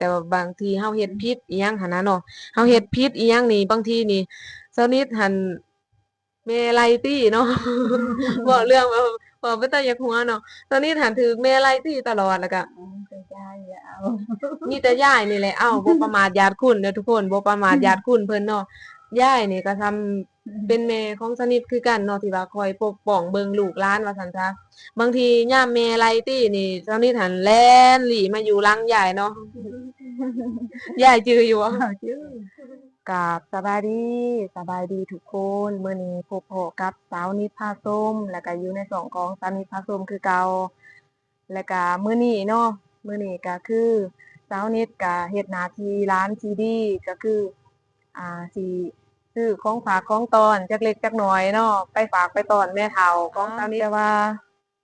ແຕ່ວ່າບາງທີເຮົາເຮັດຜິດອີ່ຫຍັງຫັ້ນນະເນາະ ເຮົາເຮັດຜິດອີ່ຫຍັງນີ້ ບາງທີນີ້ ສາວນິດຫັ້ນ ແມ່ໄລ່ຕີເນາະ ເວົ້າເລື່ອງ ເວົ້າເປັນຕາຢາກຫົວເນາະ ສາວນິດຫັ້ນຖືກແມ່ໄລ່ຕີຕະຫຼອດ ແລ້ວກະ ອືມ ມີແຕ່ຍາຍນີ້ແຫຼະ ເອົ້າ ບໍ່ປະໝາດຢາດຄຸນເດີທຸກຄົນ ບໍ່ປະໝາດຢາດຄຸນເພິ່ນເນາະ ຍາຍນີ້ກະສ່ຳເປັນແມ່ຂອງສາວນິດຄືກັນເນາະ ທີ່ວ່າຄອຍປົກປ້ອງເບິ່ງລູກຫຼານວ່າຊັ້ນຊະ ບາງທີຍາມແມ່ໄລ່ຕີນີ້ ສາວນິດຫັ້ນແລ່ນລີ້ມາຢູ່ຫຼັງຍາຍເນາະ ຍາຍຈື່ຢູ່ບໍ່? ເຈົ້າ ຈື່. ກາບສະບາຍດີ ສະບາຍດີທຸກຄົນ ມື້ນີ້ພົບພໍ້ກັບສາວນິດພາຊົມ ແລ້ວກະຢູ່ໃນຊ່ອງຂອງສາວນິດພາຊົມຄືເກົ່າ ແລ້ວກະມື້ນີ້ເນາະ ມື້ນີ້ກະຄືສາວນິດກະເຮັດໜ້າທີ່ຫຼານທີ່ດີ ກະຄື ອ່າ ຊິຊື້ຂອງຝາກຂອງຕ້ອນຈັກເລັກຈັກນ້ອຍເນາະ ໄປຝາກໄປຕ້ອນແມ່ເຖົ້າຂອງສາວນິດ ແຕ່ວ່າ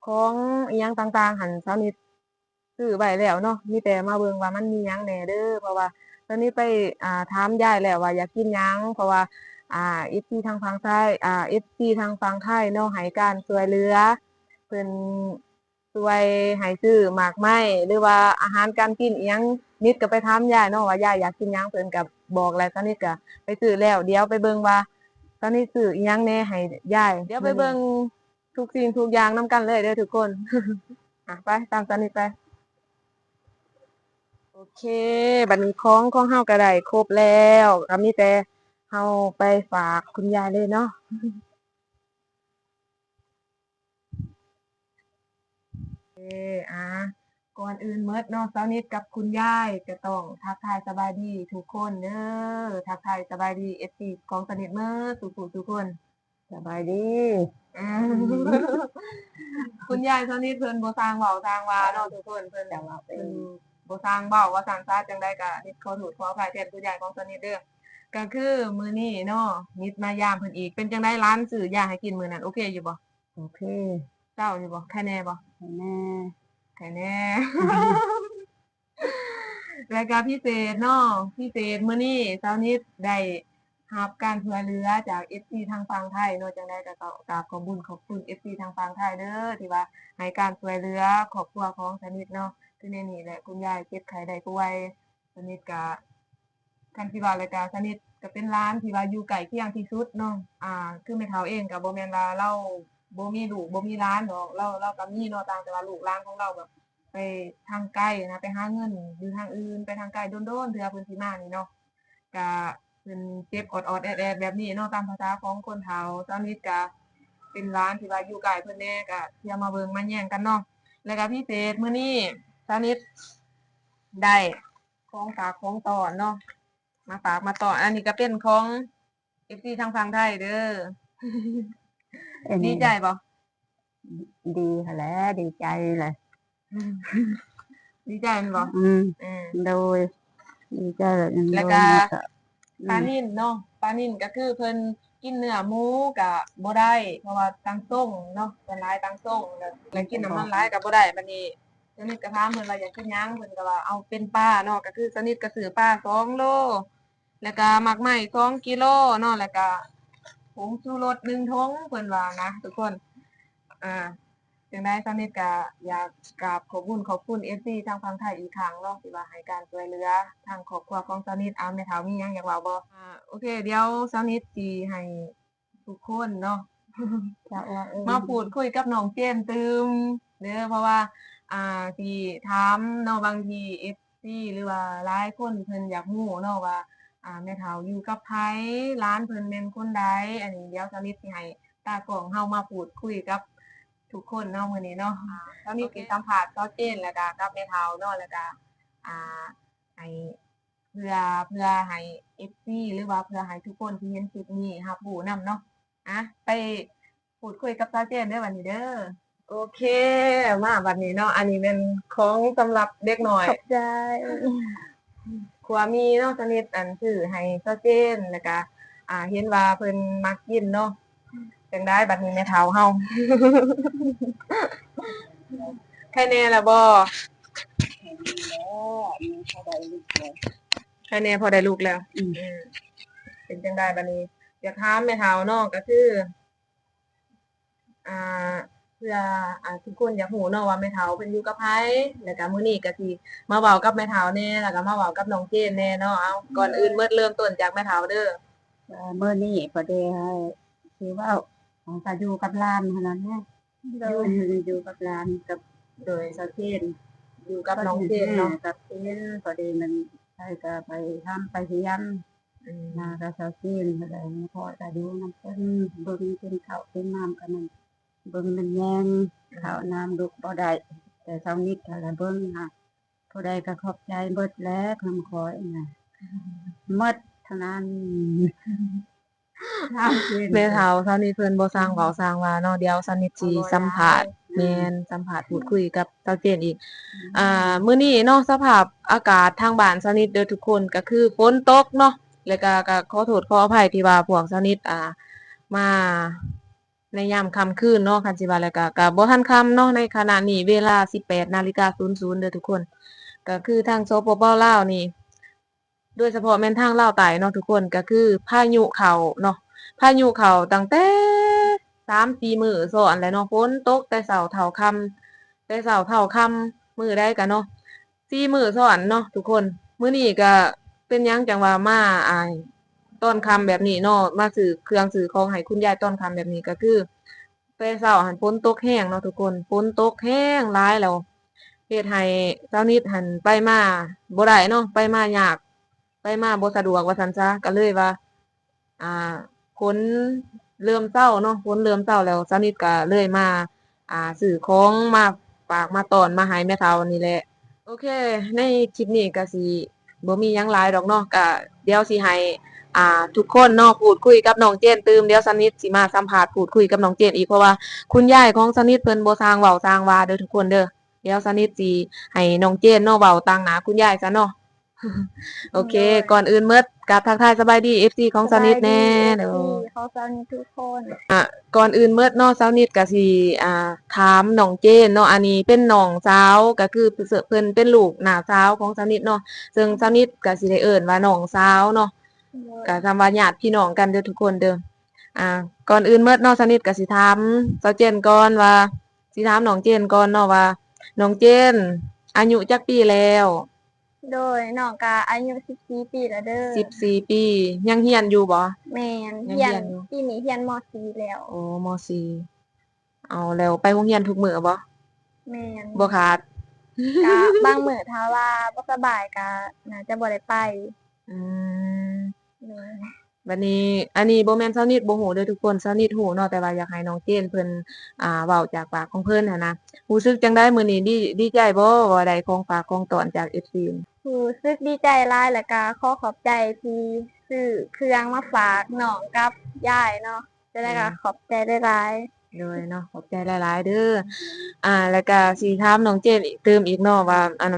ຂອງອີ່ຫຍັງຕ່າງໆຫັ້ນ ສາວນິດ ຊື້ໄວ້ແລ້ວເນາະ ມີແຕ່ມາເບິ່ງວ່າມັນມີຫຍັງແດ່ເດີ ເພາະວ່າຕອນນີ້ໄປ ອ່າ ຖາມຍາຍແລ້ວວ່າຢາກກິນຫຍັງ ເພາະວ່າ ອ່າ ເອັຟຊີທາງຝັ່ງໄທ ອ່າ ເອັຟຊີທາງຝັ່ງໄທເນາະ ໃຫ້ການຊ່ວຍເຫຼືອ ເພິ່ນຊ່ວຍໃຫ້ຊື້ໝາກໄມ້ ຫຼືວ່າອາຫານການກິນອີ່ຫຍັງ ນິດກໍໄປຖາມຍາຍເນາະວ່າຍາຍຢາກກິນຫຍັງ ເພິ່ນກໍບອກແລ້ວ ຕອນນີ້ກໍໄປຊື້ແລ້ວ ດຽວໄປເບິ່ງວ່າຕອນນີ້ຊື້ອີ່ຫຍັງແດ່ໃຫ້ຍາຍ ດຽວໄປເບິ່ງ ທຸກສິ່ງທຸກຢ່າງນຳກັນເລີຍເດີທຸກຄົນ ອ່ະ ໄປ ຕາມສາວນິດໄປ ໂອເຄ ບັດນີ້ຂອງຂອງເຮົາກໍໄດ້ຄົບແລ້ວ ກໍມີແຕ່ເຮົາໄປຝາກຄຸນຍາຍເລີຍເນາະ ເອ ອ່າ ກ່ອນອື່ນໝົດເນາະ ສາວນິດກັບຄຸນຍາຍກໍຕ້ອງທັກທາຍສະບາຍດີທຸກຄົນເດີ ທັກທາຍສະບາຍດີເອັຟຊີຂອງສາວນິດໝົດທຸກຜູ້ທຸກຄົນ ສະບາຍດີ ອືມ ຄຸນຍາຍສາວນິດເພິ່ນບໍ່ຊ່າງເວົ້າຊ່າງວ່າເນາະທຸກຄົນ ເພິ່ນ ເພິ່ນບໍ່ຊ່າງເວົ້າວ່າຊ່າງຊາ ຈັ່ງໃດກໍນິດຂໍໂທດຂໍອະໄພແທນຄຸນຍາຍຂອງສາວນິດເດີ ກໍຄືມື້ນີ້ເນາະ ນິດມາຢາມເພິ່ນອີກ ເປັນຈັ່ງໃດຫຼານຊື້ຢາໃຫ້ກິນມື້ນັ້ນ ໂອເຄຢູ່ບໍ່? ໂອເຄ ເຊົາຢູ່ບໍ່? ໄຄແນ່ບໍ່? ໄຄແນ່ ໄຄແນ່ ແລ້ວກະພິເສດເນາະ ພິເສດມື້ນີ້ສາວນິດໄດ້ຮັບການຊ່ວຍເຫຼືອຈາກເອັຟຊີທາງຝັ່ງໄທເນາະ ຈັ່ງໃດກໍຕ້ອງກາບຂອບບຸນຂອບຄຸນເອັຟຊີທາງຝັ່ງໄທເດີ ທີ່ວ່າໃຫ້ການຊ່ວຍເຫຼືອຄອບຄົວຂອງສາວນິດເນາະ ຄືໃນນີ້ແຫຼະ ຄຸນຍາຍເຈັບໄຂ້ໄດ້ປ່ວຍ ສາວນິດກະ ຄັນຊິວ່າແລ້ວກະ ສາວນິດກະເປັນຫຼານທີ່ວ່າຢູ່ໃກ້ຄຽງທີ່ສຸດເນາະ ອ່າ ຄືແມ່ເຖົ້າເອງກະບໍ່ແມ່ນວ່າລາວບໍ່ມີລູກບໍ່ມີຫຼານດອກ ລາວ ລາວກະມີເນາະ ຕ່າງແຕ່ວ່າລູກຫຼານຂອງລາວແບບໄປທາງໄກນະ ໄປຫາເງິນຢູ່ທາງອື່ນ ໄປທາງໄກ ດົນໆເທື່ອເພິ່ນຊິມານີ້ເນາະ ກະເພິ່ນເຈັບອອດໆແອດໆແບບນີ້ເນາະ ຕາມພາສາຂອງຄົນເຖົ້າ ສາວນິດກະເປັນຫຼານທີ່ວ່າຢູ່ໃກ້ເພິ່ນແດ່ ກະເທື່ອມາເບິ່ງມາແຍງກັນເນາະ ແລ້ວກະພິເສດມື້ນີ້ສາວນິດໄດ້ ຂອງຝາກຂອງຕ້ອນເນາະ ມາຝາກມາຕ້ອນ ອັນນີ້ກໍເປັນຂອງເອັຟຊີທາງຝັ່ງໄທເດີ ເປັນ ດີໃຈບໍ່? ດີຫັ້ນແຫຼະ ດີໃຈແຫຼະ ອືມ ດີໃຈແມ່ນບໍ່? ອືມ ເອີ ໂດຍ ດີໃຈແຫຼະ ແລ້ວກໍ ອືມ ປານິນເນາະ ປານິນກໍຄືເພິ່ນກິນເນື້ອໝູກໍບໍ່ໄດ້ ເພາະວ່າຕ່າງຊົງເນາະ ສ່ວນຫຼາຍຕ່າງຊົງ ແລ້ວ ແລ້ວກິນນ້ຳມັນຫຼາຍກໍບໍ່ໄດ້ ບັດນີ້ ສາວນິດກໍຖາມເພິ່ນວ່າຢາກກິນຫຍັງ ເພິ່ນກໍວ່າເອົາເປັນປາເນາະ ກໍຄືສາວນິດກໍຊື້ປາສອງໂລ ແລ້ວກໍໝາກໄມ້ສອງກິໂລເນາະ ແລ້ວກໍຜົງຊູລົດໜຶ່ງຖົງ ເພິ່ນວ່ານະທຸກຄົນ ອ່າ ຈັ່ງໃດສາວນິດກໍຢາກກາບຂອບບຸນຂອບຄຸນເອັຟຊີທາງຝັ່ງໄທອີກຄັ້ງເນາະ ທີ່ວ່າໃຫ້ການຊ່ວຍເຫຼືອທາງຄອບຄົວຂອງສາວນິດ ອາ ແມ່ເຖົ້າມີຫຍັງຢາກເວົ້າບໍ່? ອ່າ ໂອເຄ ດຽວສາວນິດຊິໃຫ້ ທຸກຄົນເນາະ ມາພູດຄຸຍກັບນ້ອງເຈນຕື່ມເດີ ເພາະວ່າ ອ່າ ຊິຖາມເນາະ ບາງທີເອັຟຊີ ຫຼືວ່າຫຼາຍຄົນເພິ່ນຢາກຮູ້ເນາະວ່າ ອ່າ ແມ່ເຖົ້າຢູ່ກັບໃຜ ຫຼານເພິ່ນແມ່ນຄົນໃດ ອັນນີ້ດຽວສາວນິດຊິໃຫ້ຕາກ້ອງເຮົາມາພູດຄຸຍກັບທຸກຄົນເນາະ ມື້ນີ້ເນາະ ສາວນິດຊິສຳພາດສາວເຈນ ແລ້ວກະກັບແມ່ເຖົ້າເນາະ ແລ້ວກະ ອ່າ ໃຫ້ ເພື່ອ ເພື່ອໃຫ້ເອັຟຊີ ຫຼືວ່າເພື່ອໃຫ້ທຸກຄົນທີ່ເຫັນຄລິບນີ້ຮັບຮູ້ນຳເນາະ ອ່ະ ໄປພູດຄຸຍກັບສາວເຈນເດີບັດນີ້ເດີ ໂອເຄ ມາບັດນີ້ເນາະ ອັນນີ້ແມ່ນຂອງສຳລັບເດັກນ້ອຍ ຂອບໃຈ ຂົວໝີ່ເນາະ ສາວນິດອັນຊື້ໃຫ້ສາວເຈນ ແລ້ວກະ ອ່າ ເຫັນວ່າເພິ່ນມັກກິນເນາະ ຈັ່ງໃດບັດນີ້ແມ່ເຖົ້າເຮົາ ໄຄແນ່ລະບໍ່? ໄຄແນ່ພໍໄດ້ລູກແລ້ວ ອືມ ເປັນຈັ່ງໃດບັດນີ້ ຢາກຖາມແມ່ເຖົ້າເນາະ ກໍຄື ອ່າ ເພື່ອ ອ່າ ທຸກຄົນຢາກຮູ້ເນາະວ່າແມ່ເຖົ້າເພິ່ນຢູ່ກັບໃຜ ແລ້ວກະມື້ນີ້ກະຊິມາເວົ້າກັບແມ່ເຖົ້າແດ່ ແລ້ວກະມາເວົ້າກັບນ້ອງເຈນແດ່ເນາະ. ເອົາ ກ່ອນອື່ນໝົດເລີ່ມຕົ້ນຈາກແມ່ເຖົ້າເດີ. ເອີ ມື້ນີ້ພໍດີຊິເວົ້າ ກະຢູ່ກັບຫຼານຫັ້ນແຫຼະ ໂດຍ ຢູ່ ຢູ່ກັບຫຼານ ກັບ ໂດຍ ສາວເຈນ ຢູ່ກັບນ້ອງເຈນເນາະ ກັບເຈນ. ພໍດີມັນໄປກະໄປທຳໄປຮຽນ ອືມ ມາກັບສາວເຈນ ແລ້ວກະພໍ່ກະຢູ່ນຳເພິ່ນ ເບິ່ງກິນເຂົ້າກິນນ້ຳກັນນັ້ນ ເບິ່ງແມ່ນແຍງ ອືມ ເຂົ້ານ້ຳລຸກບໍ່ໄດ້ ແຕ່ສາວນິດຫັ້ນລະເບິ່ງ ຜູ້ໃດກໍຂອບໃຈເບິດແຫຼະ ຄຳຂ້ອຍນະ ໝົດເທົ່ານັ້ນ. ແມ່ເຖົ້າສາວນິດເພິ່ນບໍ່ຊ່າງເວົ້າຊ່າງວ່າເນາະ. ດຽວສາວນິດຊິສຳພາດ ແມ່ນ ສຳພາດ ອືມ ພູດຄຸຍກັບສາວເຈນອີກ. ອືມ ອ່າ ມື້ນີ້ເນາະ ສະພາບອາກາດທາງບ້ານສາວນິດເດີທຸກຄົນ ກໍຄືຝົນຕົກເນາະ ແລ້ວກໍ ກໍຂໍໂທດຂໍອະໄພທີ່ວ່າພວກສາວນິດ ອ່າ ມາ ໃນຍາມຄ່ຳຄືນເນາະ ຄັນຊິວ່າແລ້ວກະ ກະບໍ່ທັນຄ່ຳເນາະ. ໃນຂະນະນີ້ເວລາສິບແປດນາລິກາສູນສູນເດີທຸກຄົນ ກະຄືທາງ ສປປ ລາວນີ້ ໂດຍສະເພາະແມ່ນທາງລາວໃຕ້ເນາະທຸກຄົນ ກະຄືພາຍຸເຂົ້າເນາະ ພາຍຸເຂົ້າຕັ້ງແຕ່ສາມສີ່ມື້ຊ້ອນແລ້ວເນາະ. ຝົນຕົກແຕ່ເຊົ້າເທົ່າຄ່ຳ ແຕ່ເຊົ້າເທົ່າຄ່ຳ ມື້ໃດກະເນາະ ສີ່ມື້ຊ້ອນເນາະທຸກຄົນ. ມື້ນີ້ກະເປັນຫຍັງຈັ່ງວ່າມາ ອ່າ ຕອນຄ່ຳແບບນີ້ເນາະ ມາຊື້ເຄື່ອງຊື້ຂອງໃຫ້ຄຸນຍາຍຕອນຄ່ຳແບບນີ້ ກະຄືແຕ່ເຊົ້າຫັ້ນຝົນຕົກແຮງເນາະທຸກຄົນ ຝົນຕົກແຮງຫຼາຍແລ້ວ ເຮັດໃຫ້ສາວນິດຫັ້ນໄປມາບໍ່ໄດ້ເນາະ ໄປມາຍາກ ໄປມາບໍ່ສະດວກວ່າຊັ້ນຊະ ກະເລີຍວ່າ ອ່າ ຝົນເລີ່ມເຊົາເນາະ ຝົນເລີ່ມເຊົາແລ້ວ ສາວນິດກະເລີຍມາ ອ່າ ຊື້ຂອງມາຝາກມາຕ້ອນມາໃຫ້ແມ່ເຖົ້ານີ້ແຫຼະ. ໂອເຄ ໃນຄລິບນີ້ກະຊິບໍ່ມີຫຍັງຫຼາຍດອກເນາະ ກະດຽວຊິໃຫ້ ອ່າ ທຸກຄົນເນາະ ພູດຄຸຍກັບນ້ອງເຈນຕື່ມ. ດຽວສາວນິດຊິມາສຳພາດພູດຄຸຍກັບນ້ອງເຈນອີກ ເພາະວ່າຄຸນຍາຍຂອງສາວນິດເພິ່ນບໍ່ຊ່າງເວົ້າຊ່າງວ່າເດີທຸກຄົນເດີ. ດຽວສາວນິດຊິໃຫ້ນ້ອງເຈນເນາະ ເວົ້າຕາງໜ້າຄຸນຍາຍຊະເນາະ. ໂອເຄ ໂດຍ ກ່ອນອື່ນໝົດ ກາບທັກທາຍສະບາຍດີ ເອັຟຊີ ຂອງສາວນິດແດ່. ສະບາຍດີ ເອັຟຊີ ເນາະ ຂອງສາວນິດທຸກຄົນ. ອ່າ ກ່ອນອື່ນໝົດເນາະ ສາວນິດກະຊິ ອ່າ ຖາມນ້ອງເຈນເນາະ ອັນນີ້ເປັນນ້ອງສາວ ກະຄືເພິ່ນເປັນລູກນ້າສາວຂອງສາວນິດເນາະ ເຊິ່ງສາວນິດກະຊິໄດ້ເອີ້ນວ່ານ້ອງສາວເນາະ. ໂດຍ ກະສ່ຳວ່າຍາດພີ່ນ້ອງກັນເດີທຸກຄົນເດີ. ອ່າ ກ່ອນອື່ນໝົດເນາະ ສາວນິດກະຊິຖາມສາວເຈນກ່ອນວ່າ ຊິຖາມນ້ອງເຈນກ່ອນເນາະວ່າ ນ້ອງເຈນອາຍຸຈັກປີແລ້ວ? ໂດຍ ນ້ອງກະອາຍຸສິບສີ່ປີແລ້ວເດີ. ສິບສີ່ປີ ຍັງຮຽນຢູ່ບໍ່? ແມ່ນ ຍັງຮຽນຢູ່ ຮຽນ ປີນີ້ຮຽນ ມໍສີ່ແລ້ວ. ໂອ້ ມໍສີ່ ເອົາ ແລ້ວໄປໂຮງຮຽນທຸກມື້ບໍ່? ແມ່ນ ບໍ່ຂາດ? ກະບາງມື້ຖ້າວ່າບໍ່ສະບາຍກະໜ້າຈະບໍ່ໄດ້ໄປ. ອືມ ໂດຍ. ບັດນີ້ ອັນນີ້ບໍ່ແມ່ນສາວນິດບໍ່ຮູ້ເດີທຸກຄົນ ສາວນິດຮູ້ເນາະ ແຕ່ວ່າຢາກໃຫ້ນ້ອງເຈນເພິ່ນ ອ່າ ເວົ້າຈາກປາກຂອງເພິ່ນຫັ້ນນະ. ຮູ້ສຶກຈັ່ງໃດມື້ນີ້? ດີ ດີໃຈບໍ່ວ່າໄດ້ຂອງຝາກຂອງຕ້ອນຈາກ ເອັຟຊີ? ຮູ້ສຶກດີໃຈຫຼາຍ ແລ້ວກະຂໍຂອບໃຈທີ່ຊື້ເຄື່ອງມາຝາກນ້ອງກັບຍາຍເນາະ ຈັ່ງໃດກະຂອບໃຈຫຼາຍໆ. ໂດຍເນາະ ຂອບໃຈຫຼາຍໆເດີ. ອ່າ ແລ້ວກະຊິຖາມນ້ອງເຈນອີກ ຕື່ມອີກເນາະວ່າ ອັນ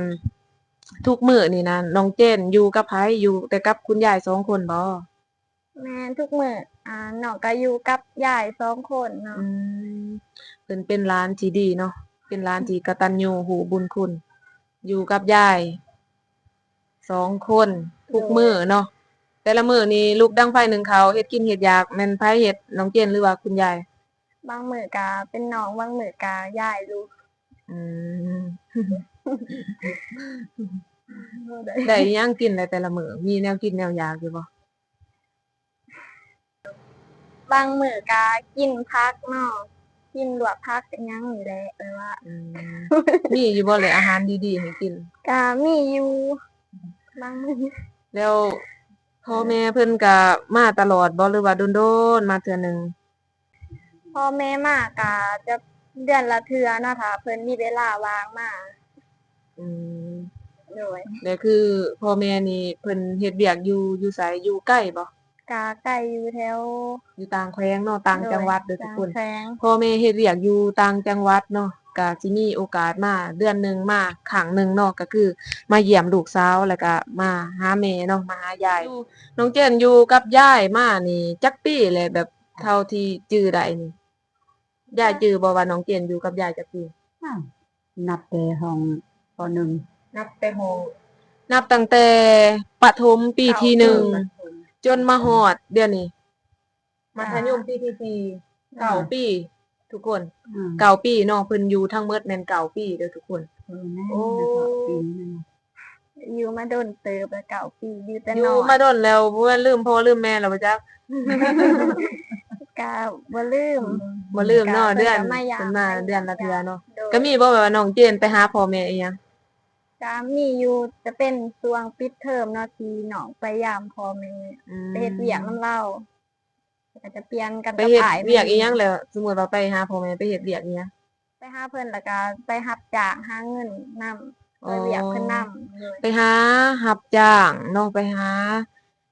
ທຸກມື້ນີ້ນະ ນ້ອງເຈນຢູ່ກັບໃຜ? ຢູ່ແຕ່ກັບຄຸນຍາຍສອງຄົນບໍ່? ແມ່ນ ທຸກມື້ ອ່າ ນ້ອງກະຢູ່ກັບຍາຍສອງຄົນເນາະ. ອືມ ເພິ່ນເປັນຫຼານທີ່ດີເນາະ ເປັນຫຼານທີ່ກະຕັນຍູຮູ້ບຸນຄຸນ ຢູ່ກັບຍາຍສອງຄົນ ໂດຍ ທຸກມື້ເນາະ. ແຕ່ລະມື້ນີ້ລຸກດັງໄຟໜຶ້ງເຂົ້າ ເຮັດກິນເຮັດຢາກ ແມ່ນໃຜເຮັດ ນ້ອງເຈນ ຫຼືວ່າຄຸນຍາຍ? ບາງມື້ກະເປັນນ້ອງ ບາງມື້ກະຍາຍລູກ. ອືມ ໄດ້ ໄດ້ອີ່ຫຍັງກິນແຫຼະແຕ່ລະມື້? ມີແນວກິນແນວຢາກຢູ່ບໍ່? ບາງມື້ກະກິນຜັກເນາະ ກິນລວກຜັກອີ່ຫຍັງນີ້ແຫຼະ ແບບວ່າ ອືມ ມີຢູ່ບໍ່ແຫຼະອາຫານດີໆໃຫ້ກິນ? ກະມີຢູ່ ບາງມື້. ແລ້ວພໍ່ແມ່ເພິ່ນກະມາຕະຫຼອດບໍ່ ຫຼືວ່າດົນໆມາເທື່ອໜຶ່ງ? ພໍ່ແມ່ມາກະຈະເດືອນລະເທື່ອເນາະ ຖ້າເພິ່ນມີເວລາວ່າງມາ. ອືມ ໂດຍ. ແລ້ວຄືພໍ່ແມ່ນີ້ເພິ່ນເຮັດວຽກຢູ່ ຢູ່ໃສ? ຢູ່ໃກ້ບໍ່? ກະໃກ້ຢູ່ແຖວ ຢູ່ຕ່າງແຂວງເນາະ ຕ່າງຈັງຫວັດເດີທຸກຄົນ. ໂດຍ ຕ່າງແຂວງ. ພໍ່ແມ່ເຮັດວຽກຢູ່ຕ່າງຈັງຫວັດເນາະ ກະຊິມີໂອກາດມາເດືອນໜຶ່ງມາຄັ້ງໜຶ່ງເນາະ ກະຄືມາຢ້ຽມລູກສາວ ແລ້ວກະມາຫາແມ່ເນາະ ມາຫາຍາຍ. ນ້ອງເຈນຢູ່ກັບຍາຍມານີ້ຈັກປີແລ້ວ? ແບບເທົ່າທີ່ຈື່ໄດ້ນີ້ ຍາຍຈື່ບໍ່ວ່ານ້ອງເຈນຢູ່ກັບຍາຍຈັກປີ? ອ້າວ ນັບແຕ່ຫ້ອງ ປໍໜຶ່ງ. ນັບແຕ່ຫ້ອງ ນັບຕັ້ງແຕ່ປະຖົມປີທີໜຶ່ງ ປະຖົມ ຈົນມາຮອດດຽວນີ້ ມັດທະຍົມປີທີສີ່ ເກົ້າປີ. ທຸກຄົນ ອືມ ເກົ້າປີເນາະ ເພິ່ນຢູ່ທັງໝົດແມ່ນເກົ້າປີເດີ້ທຸກຄົນ. ເອີ ແມ່ນ ໂອ້ ເກົ້າປີແມ່ນ ຢູ່ມາດົນເຕີບແລ້ວ ເກົ້າປີ ຢູ່ແຕ່ ຢູ່ມາດົນແລ້ວ ບໍ່ແມ່ນລືມພໍ່ລືມແມ່ແລ້ວບໍ່ຈັກ? ກະບໍ່ລືມ ບໍ່ລືມເນາະ ເດືອນ ເພິ່ນມາເດືອນລະເທື່ອເນາະ. ໂດຍ ກະມີບໍ່ແບບວ່ານ້ອງເຈນໄປຫາພໍ່ແມ່ອີ່ຫຍັງ? ກະມີຢູ່ ຈະເປັນຊ່ວງປິດເທີມເນາະ ທີ່ນ້ອງໄປຢາມພໍ່ແມ່ ອືມ ໄປເຮັດວຽກນຳລາວ ກະຈະປ່ຽນກັນ ໄປເຮັດວຽກອີ່ຫຍັງແລ້ວ ສົມມຸດວ່າໄປຫາພໍ່ແມ່ ໄປເຮັດວຽກອີ່ຫຍັງ? ໄປຫາເພິ່ນ ແລ້ວກະໄປຮັບຈ້າງຫາເງິນນຳ ອໍ ໄປວຽກເພິ່ນນຳ. ໂດຍ ໄປຫາຮັບຈ້າງເນາະ ໄປຫາ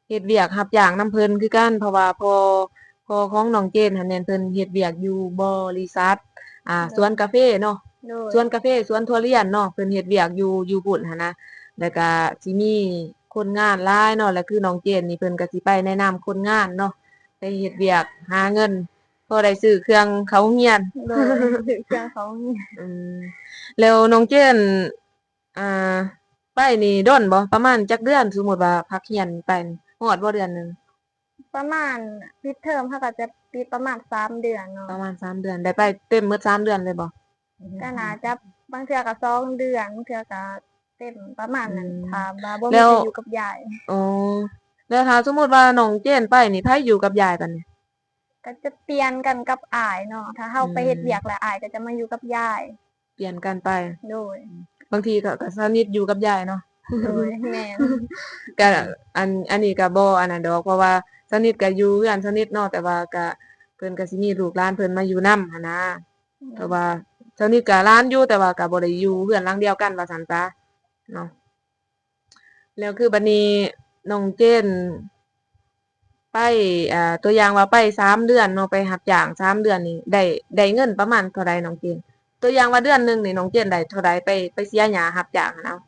ເຮັດວຽກຮັບຈ້າງນຳເພິ່ນຄືກັນ ເພາະວ່າພໍ່ ພໍ່ຂອງນ້ອງເຈນຫັ້ນແມ່ນເພິ່ນເຮັດວຽກຢູ່ບໍລິສັດ ອ່າ ໂດຍ ສວນກາເຟເນາະ. ໂດຍ ສວນກາເຟ ສວນທຸລຽນເນາະ ເພິ່ນເຮັດວຽກຢູ່ ຢູ່ພຸ້ນຫັ້ນນະ ແລ້ວກະຊິມີຄົນງານຫຼາຍເນາະ ແລ້ວຄືນ້ອງເຈນນີ້ເພິ່ນກະຊິໄປແນະນຳຄົນງານເນາະ ໄປເຮັດວຽກຫາເງິນ ພໍໄດ້ຊື້ເຄື່ອງເຂົ້າໂຮງຮຽນ. ໂດຍ ຊື້ເຄື່ອງເຂົ້າໂຮງຮຽນ. ອືມ ແລ້ວນ້ອງເຈນ ອ່າ ໄປນີ້ດົນບໍ່? ປະມານຈັກເດືອນ? ສົມມຸດວ່າພັກຮຽນໄປນີ້ ຮອດບໍ່ເດືອນໜຶ່ງ? ປະມານປິດເທີມ ເຮົາກະຈະປິດປະມານສາມເດືອນເນາະ. ປະມານສາມເດືອນ ໄດ້ໄປເຕັມໝົດສາມເດືອນເລີຍບໍ່? ກະໜ້າຈະ ບາງເທື່ອກະສອງເດືອນ ບາງເທື່ອກະເຕັມປະມານນັ້ນ. ອືມ ຖ້າວ່າບໍ່ມີໃຜຢູ່ກັບຍາຍ. ອໍ ແລ້ວຖ້າສົມມຸດວ່ານ້ອງເຈນໄປນີ້ ໃຜຢູ່ກັບຍາຍບາດນີ້? ກະຈະປ່ຽນກັນກັບອ້າຍເນາະ ຖ້າເຮົາໄປເຮັດວຽກແລ້ວ ອືມ ອ້າຍກະຈະມາຢູ່ກັບຍາຍ. ປ່ຽນກັນໄປ. ໂດຍ ບາງທີກະ ກະສະໜິດຢູ່ກັບຍາຍເນາະ. ໂດຍ ແມ່ນ ກະ ອັນ ອັນນີ້ກະບໍ່ອັນນັ້ນດອກ ເພາະວ່າສະໜິດກະຢູ່ເຮືອນສະໜິດເນາະ ແຕ່ວ່າກະ ເພິ່ນກະຊິມີລູກຫຼານເພິ່ນມາຢູ່ນຳຫັ້ນນາ. ໂດຍ ເພາະວ່າສະໜິດກະຫຼານຢູ່ ແຕ່ວ່າກະບໍ່ໄດ້ຢູ່ເຮືອນຫຼັງດຽວກັນວ່າຊັ້ນຊະເນາະ. ແລ້ວຄືບາດນີ້ນ້ອງເຈນໄປ ອ່າ ຕົວຢ່າງວ່າໄປສາມເດືອນເນາະ ໄປຮັບຈ້າງສາມເດືອນນີ້ ໄດ້ ໄດ້ເງິນປະມານເທົ່າໃດນ້ອງເຈນ? ຕົວຢ່າງວ່າເດືອນໜຶ່ງນີ້ນ້ອງເຈນໄດ້ເທົ່າໃດ? ໄປ ໄປເສຍຫຍ້າຮັບຈ້າງຫັ້ນເອົາ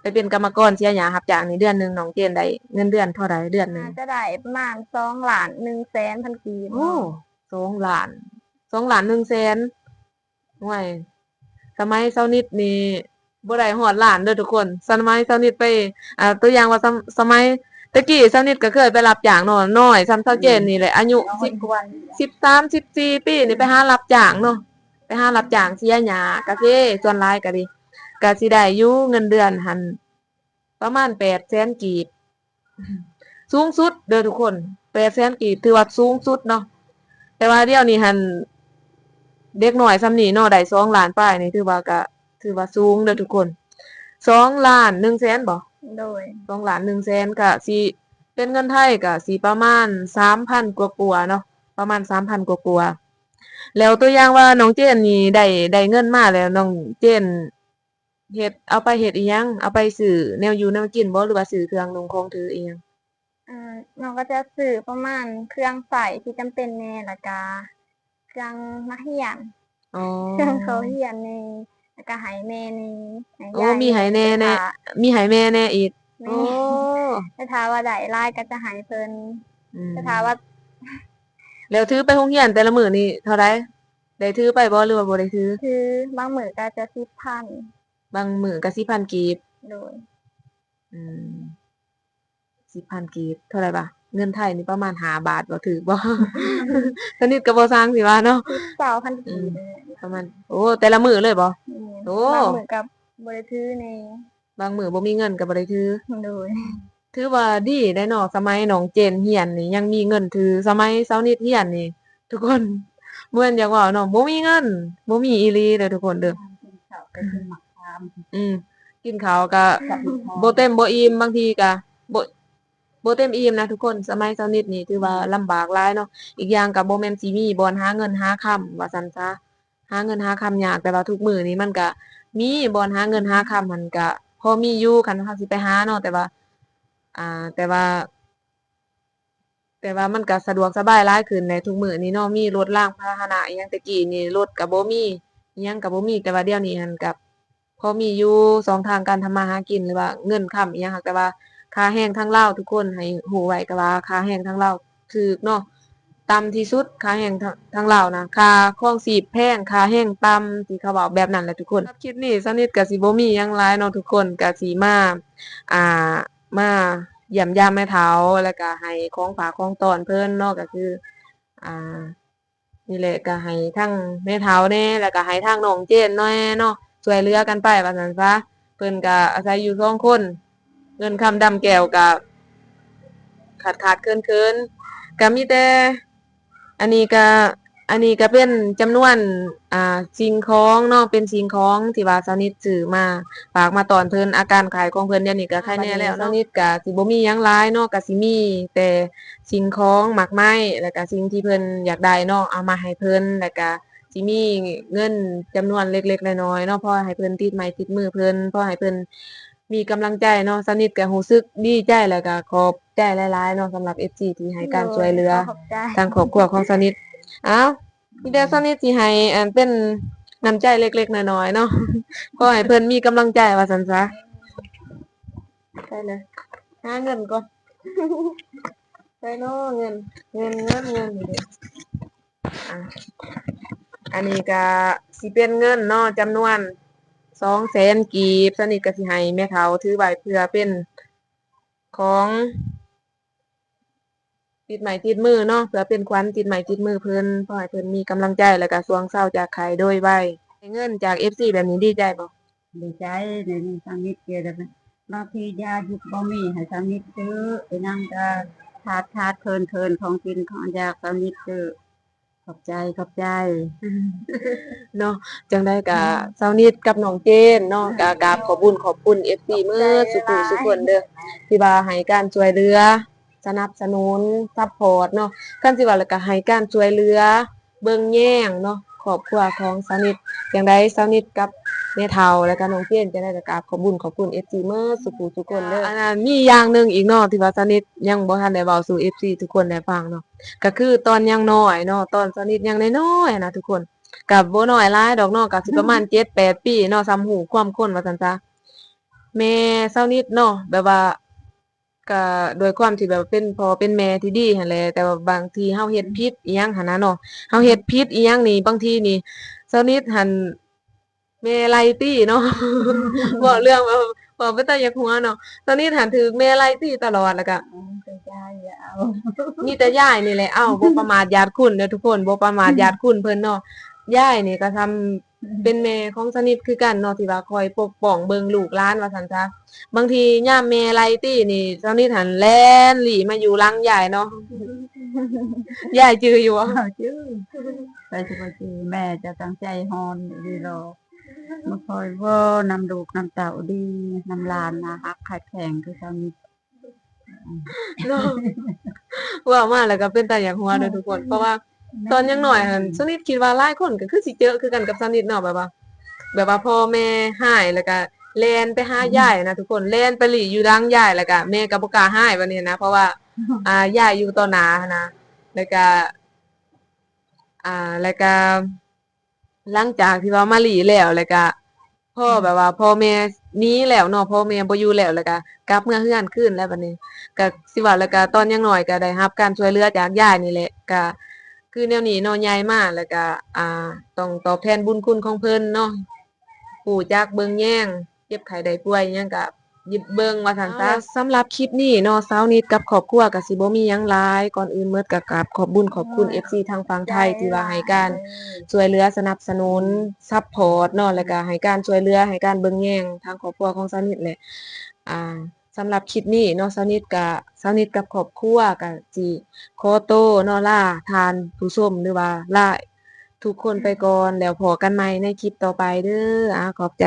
ໄປເປັນກຳມະກອນເສຍຫຍ້າຮັບຈ້າງນີ້ ເດືອນໜຶ່ງນ້ອງເຈນໄດ້ເງິນເດືອນເທົ່າໃດເດືອນໜຶ່ງ? ໜ້າຈະໄດ້ປະມານສອງລ້ານໜຶ່ງແສນພັນກີບ. ໂອ້ ສອງລ້ານ ສອງລ້ານໜຶ່ງແສນ. ໂອ້ຍ ສະໄໝສາວນິດນີ້ບໍ່ໄດ້ຮອດລ້ານເດີ້ທຸກຄົນ. ສະໄໝສາວນິດໄປ ອ່າ ຕົວຢ່າງວ່າ ສະ ສະໄໝແຕ່ກີ້ສາວນິດກະເຄີຍໄປຮັບຈ້າງເນາະ ນ້ອຍສ່ຳສາວເຈນນີ້ແຫຼະ ອາຍຸສິບ ສິບສາມ ສິບສີ່ປີນີ້ ໄປຫາຮັບຈ້າງເນາະ ໄປຫາຮັບຈ້າງເສຍຫຍ້າກາເຟ ສ່ວນຫຼາຍກະດີ ກະຊິໄດ້ຢູ່ເງິນເດືອນຫັ້ນ ປະມານແປດແສນກີບ ສູງສຸດເດີ້ທຸກຄົນ ແປດແສນກີບ ຖືວ່າສູງສຸດເນາະ. ແຕ່ວ່າດຽວນີ້ຫັ້ນ ເດັກນ້ອຍສ່ຳນີ້ເນາະ ໄດ້ສອງລ້ານປາຍນີ້ ຖືວ່າກະ ຖືວ່າສູງເດີ້ທຸກຄົນ ສອງລ້ານໜຶ່ງແສນບໍ? ໂດຍ ສອງລ້ານໜຶ່ງແສນ ກະຊິເປັນເງິນໄທກະຊິປະມານສາມພັນກວ່າໆເນາະ ປະມານສາມພັນກວ່າໆ. ແລ້ວຕົວຢ່າງວ່ານ້ອງເຈນນີ້ໄດ້ ໄດ້ເງິນມາແລ້ວ ນ້ອງເຈນ ເຮັດ ເອົາໄປເຮັດອີ່ຫຍັງ? ເອົາໄປຊື້ແນວຢູ່ແນວກິນບໍ ຫຼືວ່າຊື້ເຄື່ອງນຸ່ງຂອງຖືອີ່ຫຍັງ? ເອີ ນ້ອງກະຈະຊື້ປະມານເຄື່ອງໃຊ້ທີ່ຈຳເປັນແດ່ ແລ້ວກະເຄື່ອງນັກຮຽນ. ອໍ ເຄື່ອງເຂົ້າຮຽນແດ່ ແລ້ວກະໃຫ້ແມ່ແດ່ ໃຫ້ຍາຍ. ໂອ້ ມີໃຫ້ແມ່ແດ່ ມີໃຫ້ແມ່ແດ່ອີກ. ແມ່ນ ໂອ້ ແຕ່ຖ້າວ່າໄດ້ຫຼາຍກະຈະໃຫ້ເພິ່ນ. ອືມ ແຕ່ຖ້າວ່າ ແລ້ວຖືໄປໂຮງຮຽນແຕ່ລະມື້ນີ້ເທົ່າໃດ? ໄດ້ຖືໄປບໍ່ ຫຼືວ່າບໍ່ໄດ້ຖື? ຖື ບາງມື້ກະຈະສິບພັນ ບາງມື້ກະສິບພັນກີບ. ໂດຍ ອືມ ສິບພັນກີບ ເທົ່າໃດວະ? ເງິນໄທນີ້ປະມານຫ້າບາດບໍ່ ຖືກບໍ່? ສະໜິດກະບໍ່ຊ່າງຊິວ່າເນາະ ສິບ ຊາວພັນກີບ. ອືມ ປະມານ ໂອ້ ແຕ່ລະມື້ເລີຍບໍ່? ແມ່ນ ໂອ້ ບາງມື້ກະບໍ່ໄດ້ຖືແດ່ ບາງມື້ບໍ່ມີເງິນກະບໍ່ໄດ້ຖື. ໂດຍ ຖືວ່າດີໄດ໋ເນາະ ສະໄໝນ້ອງເຈນຮຽນນີ້ຍັງມີເງິນຖື ສະໄໝສາວນິດຮຽນນີ້ ທຸກຄົນ ບໍ່ແມ່ນຢາກເວົ້າເນາະ ບໍ່ມີເງິນ ບໍ່ມີອີ່ຫຼີເດີ້ທຸກຄົນເດີ້. ກິນເຂົ້າກະກິນໝາກຄາມ ອືມ ກິນເຂົ້າກະບໍ່ເຕັມບໍ່ອີ່ມ ບາງທີກະບໍ່ ບໍ່ເຕັມອີ່ມນະທຸກຄົນ. ສະໄໝສາວນິດນີ້ຖືວ່າລຳບາກຫຼາຍເນາະ ອີກຢ່າງກະບໍ່ແມ່ນຊິມີບ່ອນຫາເງິນຫາຄຳວ່າຊັ້ນຊະ ຫາເງິນຫາຄຳຍາກ ແຕ່ວ່າທຸກມື້ນີ້ມັນກະມີບ່ອນຫາເງິນຫາຄຳຫັ້ນກະພໍມີຢູ່ ຄັນເຮົາຊິໄປຫາເນາະ ແຕ່ວ່າ ອ່າ ແຕ່ວ່າ ແຕ່ວ່າມັນກະສະດວກສະບາຍຫຼາຍຂຶ້ນແຫຼະ ທຸກມື້ນີ້ເນາະ ມີລົດລາງພາຫະນະອີ່ຫຍັງ. ແຕ່ກີ້ນີ້ລົດກະບໍ່ມີ ອີ່ຫຍັງກະບໍ່ມີ ແຕ່ວ່າດຽວນີ້ຫັ້ນກະພໍມີຢູ່ ຊ່ອງທາງການທຳມາຫາກິນ ຫຼືວ່າເງິນຄຳອີ່ຫຍັງ. ແຕ່ວ່າຄ່າແຮງທາງລາວ ທຸກຄົນໃຫ້ຮູ້ໄວ້ກະວ່າຄ່າແຮງທາງລາວຖືກເນາະ ຕ່ຳທີ່ສຸດ ຄ່າແຮງທາງລາວນະ ຄ່າຄອງຊີບແພງ ຄ່າແຮງຕ່ຳ ທີ່ເຂົາເວົ້າແບບນັ້ນແຫຼະທຸກຄົນ. ສຳລັບຄລິບນີ້ສາວນິດກະຊິບໍ່ມີຫຍັງຫຼາຍເນາະທຸກຄົນ ກະຊິມາ ອ່າ ມາຢ້ຽມຢາມແມ່ເຖົ້າ ແລ້ວກະໃຫ້ຂອງຝາກຂອງຕ້ອນເພິ່ນເນາະ ກະຄື ອ່າ ນີ້ແຫຼະ ກໍໃຫ້ທັງແມ່ເຖົ້າແດ່ ແລ້ວກໍໃຫ້ທາງນ້ອງເຈນແດ່ເນາະ ຊ່ວຍເຫຼືອກັນໄປວ່າຊັ້ນຊະ. ເພິ່ນກໍອາໄສຢູ່ສອງຄົນ ເງິນຄຳດຳແກ້ວກໍຂາດໆເຂີນໆ ກໍມີແຕ່ ອັນນີ້ກະ ອັນນີ້ກະເປັນຈຳນວນ ອ່າ ສິ່ງຂອງເນາະ ເປັນສິ່ງຂອງທີ່ວ່າສາວນິດຊື້ມາຝາກມາຕ້ອນເພິ່ນ. ອາການໄຂ້ຂອງເພິ່ນດຽວນີ້ກະໄຄແນ່ແລ້ວເນາະ. ສາວນິດກະຊິບໍ່ມີຫຍັງຫຼາຍເນາະ ກະຊິມີແຕ່ສິ່ງຂອງໝາກໄມ້ ແລ້ວກະສິ່ງທີ່ເພິ່ນຢາກໄດ້ເນາະ ເອົາມາໃຫ້ເພິ່ນ ແລ້ວກະຊິມີເງິນຈຳນວນເລັກໆນ້ອຍໆເນາະ ພໍໃຫ້ເພິ່ນຕິດໄມ້ຕິດມືເພິ່ນ ພໍໃຫ້ເພິ່ນ ມີກຳລັງໃຈເນາະ. ສາວນິດກໍຮູ້ສຶກດີໃຈ ແລ້ວກໍຂອບໃຈຫຼາຍໆເນາະ ສຳລັບເອັຟຊີທີ່ໃຫ້ການຊ່ວຍເຫຼືອ ໂດຍ ຂໍຂອບໃຈ ທາງຄອບຄົວຂອງສາວນິດ. ອ້າວ ມີແຕ່ສາວນິດຊິໃຫ້ ອັນ ເປັນນ້ຳໃຈເລັກໆນ້ອຍໆເນາະ ຂໍໃຫ້ເພິ່ນມີກຳລັງໃຈວ່າຊັ້ນຊະ. ໄປເລີຍ ຫາເງິນກ່ອນ ໃສເນາະ ເງິນ ເງິນ ເງິນ ເງິນ ນີ້ເດ້. ອ່ະ ອັນນີ້ກະຊິເປັນເງິນເນາະ ຈຳນວນສອງແສນກີບ ສາວນິດກະຊິໃຫ້ແມ່ເຖົ້າຖືໄວ້ເພື່ອເປັນຂອງຕິດໄມ້ຕິດມືເນາະ ເພື່ອເປັນຂວັນຕິດໄມ້ຕິດມືເພິ່ນ ຂໍໃຫ້ເພິ່ນມີກຳລັງໃຈ ແລ້ວກະຊ່ວງເຊົາຈາກໄຂ້ໂດຍໄວ. ໄດ້ເງິນຈາກເອັຟຊີແບບນີ້ດີໃຈບໍ່? ດີໃຈ ໄດ້ເງິນສາວນິດເທື່ອລະ ບາງທີຢາຢຸດບໍ່ມີໃຫ້ສາວນິດຊື້ ໄປນຳກະຂາດຂາດເຂີນເຂີນ ຂອງກິນຂອງຢາກສາວນິດຊື້. ຂອບໃຈ ຂອບໃຈ ເນາະ. ຈັ່ງໃດກະ ອືມ ສາວນິດກັບນ້ອງເຈນເນາະ ອືມ ກະກາບຂອບບຸນຂອບຄຸນເອັຟຊີ ຂອບໃຈ ໝົດສູ່ຜູ້ສູ່ຄົນເດີ ຫຼາຍໆ ທີ່ວ່າໃຫ້ການຊ່ວຍເຫຼືອ ສະໜັບສະໜູນ ຊັບພອດເນາະ. ຄັນຊິເວົ້າແລ້ວກະໃຫ້ການຊ່ວຍເຫຼືອ ເບິ່ງແຍງເນາະ ຄອບຄົວຂອງສາວນິດ. ຈັ່ງໃດສາວນິດກັບແມ່ເຖົ້າ ແລ້ວກະນ້ອງເຈນ ຈັ່ງໃດກະກາບຂອບບຸນຂອບຄຸນເອັຟຊີ ໝົດສູ່ຜູ້ສູ່ຄົນເດີ. ອັນນັ້ນມີຢ່າງໜຶ່ງອີກເນາະ ທີ່ວ່າສາວນິດຍັງບໍ່ທັນໄດ້ເວົ້າສູ່ເອັຟຊີທຸກຄົນໄດ້ຟັງເນາະ ກະຄືຕອນຍັງນ້ອຍເນາະ ຕອນສາວນິດຍັງນ້ອຍໆຫັ້ນນະທຸກຄົນ ກະບໍ່ນ້ອຍຫຼາຍດອກເນາະ ກະຊິປະມານ ເຈັດແປດປີເນາະ ສ່ຳຮູ້ຄວາມຄົນວ່າຊັ້ນຊະ. ແມ່ສາວນິດເນາະ ແບບວ່າ ກະດ້ວຍຄວາມທີ່ແບບວ່າເປັນພໍ່ເປັນແມ່ທີ່ດີຫັ້ນແຫຼະ ແຕ່ວ່າບາງທີເຮົາເຮັດຜິດອີ່ຫຍັງຫັ້ນນະເນາະ ເຮົາເຮັດຜິດອີ່ຫຍັງນີ້ ບາງທີນີ້ສາວນິດຫັ້ນແມ່ໄລ່ຕີເນາະ ເວົ້າເລື່ອງແບບ ເວົ້າເປັນຕາຢາກຫົວເນາະ ສາວນິດຫັ້ນຖືກແມ່ໄລ່ຕີຕະຫຼອດ ແລ້ວກະ ອືມ ມີແຕ່ຢາຍນີ້ແຫຼະເອົາ ບໍ່ປະໝາດຢາດຄຸນເດີທຸກຄົນ ບໍ່ປະໝາດຢາດຄຸນເພິ່ນເນາະ. ຢາຍນີ້ກະສ່ຳ ເປັນແມ່ຂອງສາວນິດຄືກັນເນາະ ທີ່ວ່າຄອຍປົກປ້ອງເບິ່ງລູກຫຼານວ່າຊັ້ນຊະ. ບາງທີຍາມແມ່ໄລ່ຕີນີ້ ສາວນິດຫັ້ນແລ່ນລີ້ມາຢູ່ຫຼັງຍາຍເນາະ. ຍາຍຈື່ຢູ່ບໍ່? ຈື່ ໃຜຊິບໍ່ຈື່ ແມ່ເຈົ້າຕັ້ງໃຈຮ້ອນອີ່ຫຼີດອກ ມາຄອຍເວົ້ານຳລູກນຳເຕົ້າດີ ນຳຫຼານນະ ຮັກແຂງຄືສາວນິດ. ເນາະ ເວົ້າມາແລ້ວກໍເປັນຕາຢາກຫົວເດີທຸກຄົນ ເພາະວ່າຕອນຍັງນ້ອຍຫັ້ນ ສາວນິດຄິດວ່າຫຼາຍຄົນກໍຄືຊິເຈີຄືກັນກັບສາວນິດເນາະ ແບບວ່າ ແບບວ່າພໍ່ແມ່ຮ້າຍ ແລ້ວກໍແລ່ນໄປຫາຍາຍນະທຸກຄົນ ແລ່ນໄປລີ້ຢູ່ຫຼັງຍາຍ ແລ້ວກໍແມ່ກໍບໍ່ກ້າຮ້າຍບາດນີ້ນະ ເພາະວ່າ ອ່າ ຍາຍຢູ່ຕໍ່ໜ້າຫັ້ນນະ ແລ້ວກໍ ອ່າ ແລ້ວກໍ ຫຼັງຈາກທີ່ວ່າມາລີ້ແລ້ວ ແລ້ວກະພໍແບບວ່າພໍ່ແມ່ໜີແລ້ວເນາະ ພໍ່ແມ່ບໍ່ຢູ່ແລ້ວ ແລ້ວກະກັບເມືອເຮືອນຄືນແລ້ວບາດນີ້ ກະຊິວ່າ ແລ້ວກະຕອນຍັງນ້ອຍກະໄດ້ຮັບການຊ່ວຍເຫຼືອຈາກຍາຍນີ້ແຫຼະ ກະຄືແນວນີ້ເນາະ ໃຫຍ່ມາແລ້ວກະ ອ່າ ຕ້ອງຕອບແທນບຸນຄຸນຂອງເພິ່ນເນາະ ຮູ້ຈັກເບິ່ງແຍງ ເຈັບໄຂ້ໄດ້ປ່ວຍຫຍັງກະ ເບິ່ງວ່າຊັ້ນຊະ. ເອົາລະ ສຳລັບຄລິບນີ້ເນາະ ສາວນິດກັບຄອບຄົວກະຊິບໍ່ມີຫຍັງຫຼາຍ ກ່ອນອື່ນໝົດກະກາບຂອບບຸນຂອບຄຸນເອັຟຊີທາງຝັ່ງໄທ ທີ່ວ່າໃຫ້ການຊ່ວຍເຫຼືອສະໜັບສະໜູນ ຊັບພອດເນາະ ແລ້ວກະໃຫ້ການຊ່ວຍເຫຼືອ ໃຫ້ການເບິ່ງແຍງທາງຄອບຄົວຂອງສາວນິດແຫຼະ. ອ່າ ສຳລັບຄລິບນີ້ເນາະ ສາວນິດກະ ສາວນິດກັບຄອບຄົວກະຊິຂໍໂຕເນາະ ລາທ່ານຜູ້ຊົມ ຫຼືວ່າລາທຸກຄົນໄປກ່ອນ ແລ້ວພໍ້ກັນໃໝ່ໃນຄລິບຕໍ່ໄປເດີ. ອາ ຂອບໃຈ.